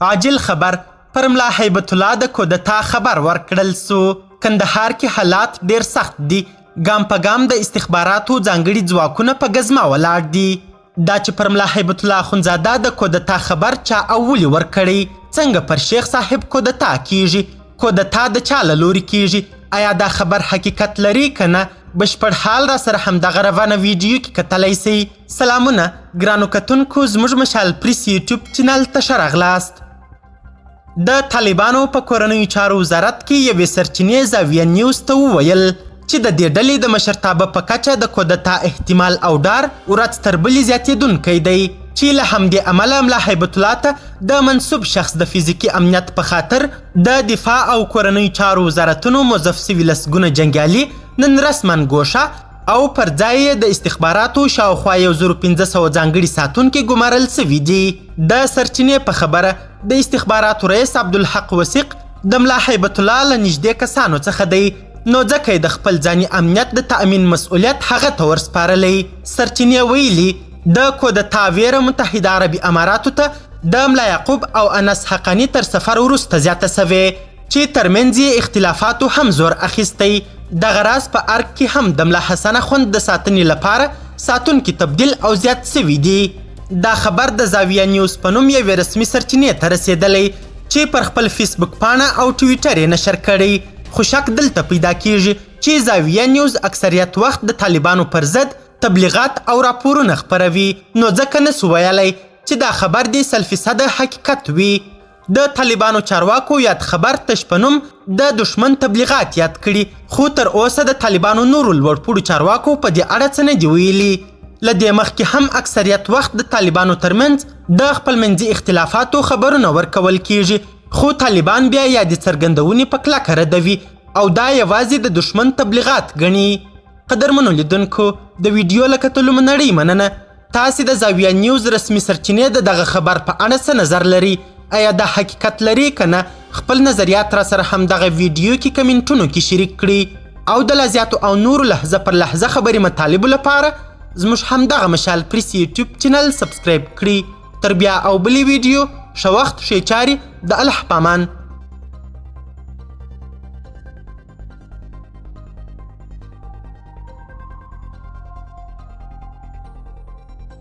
عاجل خبر، پر ملا هیبت الله د کودتا خبر ورکړل سو. کندهار کې حالات ډیر سخت دي، ګام په ګام د استخباراتو ځانګړي ځواکونه په ګزمه ولاړ دي. دا چې پر ملا هیبت الله اخندزاده د کودتا خبر چا او ولې ورکړی، څنګه پر شیخ صاحب کودتا کیږي، کودتا د چا له لوري کیږي، ایا دا خبر حقیقت لري که نه، بشپړ حال را سره همدغه روانه ویډیو کې کتلی سئ. سلامونه ګرانو کتونکو، زموږ مشال پریس یوټیوب چینل ته ښه راغلاست. د طالبانو په کورنیو چارو وزارت کې یوې سرچینې زاویه نیوز ته وویل چې د دې ډلې د مشرتابه په کچه د کودتا احتمال او ډار ورځ تر بلې زیاتېدونکی دی، چې له همدې امله ملا هیبت الله ته د منسوب شخص د فزیکي امنیت په خاطر د دفاع او کورنیو چارو وزارتونو موظف سوي لسګونه جنګیالي نن رسما ګوښه او پر ځای یې د استخباراتو شاوخوا 1500 ځانګړي ساتونکي ګمارل سوي دي. د سرچینې په خبره د استخباراتو رئیس عبدالحق وثیق د ملا هیبت الله له نږدې کسانو څخه دی، نو ځکه یې د خپل ځاني امنیت د تأمین مسؤلیت هغه ته ورسپارلی. سرچینې ویلي، د کودتا ویره متحده عربي اماراتو ته د ملا یعقوب او انس حقاني تر سفر وروسته زیاته سوې، چې ترمنځ یې اختلافاتو هم زور اخیستی. دغه راز په ارګ کې هم د ملا حسن اخوند د ساتنې لپاره ساتونکي تبدیل او زیات سوي دي. دا خبر د زاویه نیوز په نوم یوې رسمي سرچینې ته رسېدلی، چې پر خپل فیسبوک پاڼه او ټویټر یې نشر کړی. خو شک دلته پیدا کیږي چې زاویه نیوز اکثریت وخت د طالبانو پر ضد تبلیغات او راپورونه خپروي، نو ځکه نسو ویلی چې دا خبر دې 100% حقیقت وي. د طالبانو چارواکو یاد خبر تش په نوم د دښمن تبلیغات یاد کړي، خو تر اوسه د طالبانو نورو لوړپوړو چارواکو په دې اړه څه نه دي ویلي. له دې مخکې هم اکثریت وخت د طالبانو ترمنځ د خپلمنځي اختلافاتو خبرونه ورکول کیږي، خو طالبان بیا یادې څرګندونې په کلکه ردوي او دا یوازې د دښمن تبلیغات ګڼي. قدرمنو لیدونکو، د ویډیو له کتلو مو نړۍ مننه. تاسې د زاویه نیوز رسمي سرچینې د دغه خبر په اړه څه نظر لري؟ ایا دا حقیقت لري که نه؟ خپل نظریات را سره همدغه ویډیو کې کمنټونو کې شریک کړئ او د لا زیاتو او نورو لحظه پر لحظه خبري مطالبو لپاره زموږ همدغه مشال پریس یوټیوب چینل سبسکرایب کړئ. تر بیا او بلې ویډیو، ښه وخت، ښې چارې، د الله پامان.